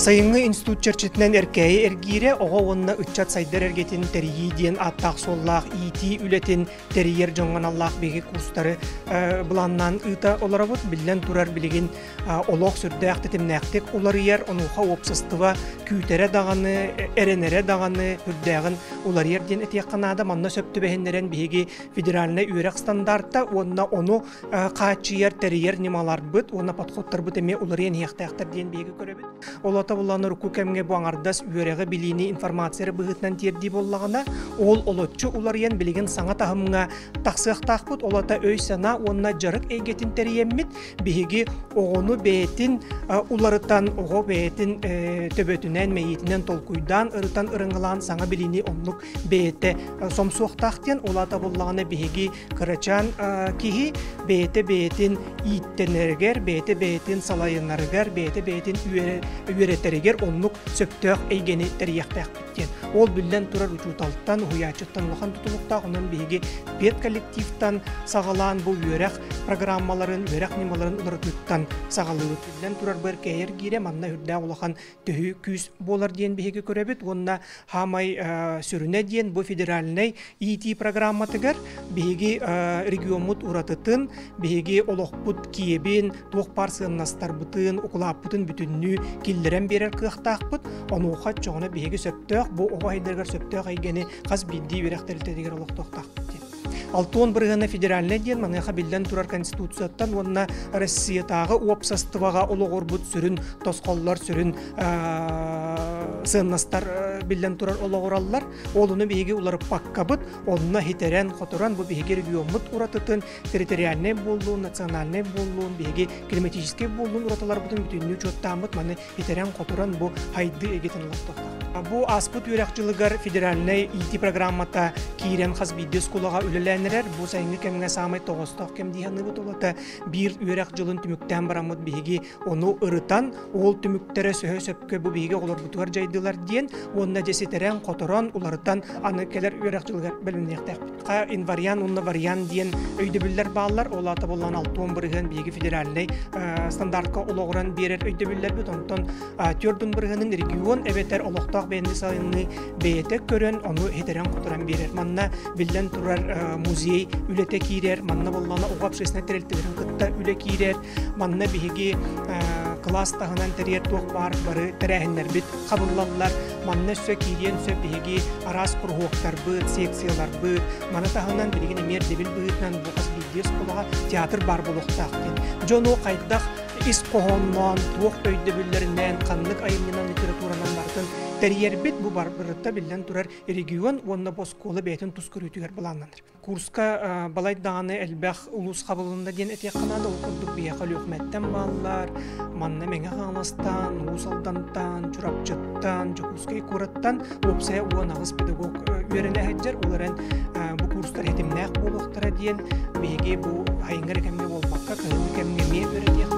Сайыҥҥы институт чэрчитинэн Эркээйи эргиирэ оҕо уонна ыччат сайдар эргэтин тэрийии диэн ааттаах-суоллаах иитии үлэтин тэрийэр дьоҥҥо аналлаах биһиги курстары былааннаан ыыта олоробут. Биллэн турар, билигин олох сүрдээх тэтимнээхтик уларыйар, онуоха уопсастыба күүтэрэ даҕаны, эрэнэрэ даҕаны үрдээҕин уларыйар диэн этиэххэ наада. Манна сөп түбэһиннэрэн биһиги федеральнай үөрэх стандарта уонна ону хааччыйар, тэрийэр ньымаларбыт уонна подходтарбыт эмиэ уларыйан иһиэхтээхтэр диэн биһиги көрөбүт. Ол ата буллаан урукку кэмҥэ бу аҥардас үөрэҕи билиини информация эрэ быһыытынан тиэрдии буоллаҕына, ол олоччу уларыйан билигин саҥа таһымҥа тахсыахтаахпыт. Ол ата өй-санаа уонна дьарык эйгэтин тэрийэммит, биһиги оҕону бэйэтин уларытан, оҕо бэйэтин төбөтүнэн, мэйиитинэн толкуйдаан, ырытан, ырыҥалаан саҥа билиини оннук бэйэтэ сомсуохтаах диэн, ол ата буллаҕына биһиги кырачаан киһи бэйэтэ бэйэтин ииттэнэригэр, бэйэтэ бэйэтин салайынарыгар, бэйэтэ бэйэтин үөрэтэригэр оннук сөптөөх эйгэни тэрийиэхтээхпит диэн. Ол биллэн турар учууталтан, уһуйааччыттан улахан тутулуктаах, онон биһиги педколлективтан саҕалаан бу үөрэх программаларын, үөрэх ньымаларын уларытыыттан саҕалыыбыт. Биллэн турар бу эркээйэр гиирэ манна үрдээх улахан төһүү күүс буолар диэн биһиги көрөбүт уонна хаамай сүрүнэ диэн бу федеральнай иитии программатыгар биһиги региоммут уратытын, биһиги олохпут киэбин, туох баар сыаннастарбытын, укулааппытын бүтүннүү киллэрэн биэрэр кыахтаахпыт. Онуоха чоҕуна биһиги сөптөөх бу оҕо айдарыгар сөптөөх эйгэни хас биирдии үөрэх тэрилтэтигэр олохтуохтаахпыт диэн. Алтуон бырыһыана федеральнай диэн маныаха биллэн турар Конституцияттан уонна Россиятааҕы уопсастыбаҕа олоҕурбут сүрүн тосхоллор, сүрүн сыаннастар биллэн турар олоҕураллар. Ол ону биһиги уларыппаккабыт, онно хитэрэн, хоторон бу биһиги региоммут уратытын, территориальнай буоллун, национальнай буоллун, биһиги климатическай буоллун уратыларбытын бүтүннүү учуоттааммыт маны итэрэн-хоторон бу хайды эгитин олохтоохтор. Бу ааспыт үөрэх дьылыгар федеральнай ИТ программата киирэн хас биирдии оскуолаҕа үлэлээн эрэр. Бу сайыҥҥы кэмҥэ саамай тоҕоостоох кэм дии саныыбыт олото биир үөрэх дьылын түмүктээн бараммыт биһиги ону ырытан, ол түмүктэрэ сөһө сөпкө бу биһиги оҕолорбутугар дьайдылар диэн уонна дьэ ситэрэн-хоторон, уларытан аны кэлэр үөрэх дьылыгар бэлэмниэхтээхпит. Инвариант уонна вариант диэн өйдөбүллэр бааллар. Ол аата буоллаан 60% биһиги федеральнай стандартка олоҕуран биэрэр өйдөбүллэрбит. Онтон 40 бырыһыанын регион эбэтэр олохтоох бэйэни салайыныы бэйэтэ көрөн, ону хитэрэн-хоторон биэрэр. Манна биллэн турар музей үлэтэ киирэр, манна буоллаҕына оҕо общественнай тэрилтэлэрин кытта үлэ киирэр. Манна биһиги кылаас таһынан тэрийэр туох баар бары тэрээһиннэрбит хабыллаллар. Манна өссө киириэн сөп биһиги араас куруһуоктарбыт, секцияларбыт. Маны таһынан билигин эмиэ ирдэбил быһыытынан бу хас биирдии оскуолаҕа театр баар буолуохтаах диэн. Дьону хайдах ис хоһоонноон, туох өйдөбүллэринэн, ханнык айымньынан, литературанан барытын тэрийэрбит бу барыта биллэн турар регион уонна бу оскуола бэйэтин тус көрүүтүгэр былааннанар. Курска балай даҕаны элбэх улуус хабылынна диэн этиэххэ наада. Ол курдук биһиэхэ Өлүөхүмэттэн бааллар, манна Мэҥэ Хаҥаластан, Уус Алдантан, Чурапчыттан, Дьокуускай куораттан уопсайа 18 педагог үөрэнэ сылдьар. Ол эрэн бу курстар тэтимнээх буолуохтара диэн биһиги бу сайыҥҥы эрэ кэмҥэ буолбакка, кыһыҥҥы кэмҥэ эмиэ үөрэтиэхпит.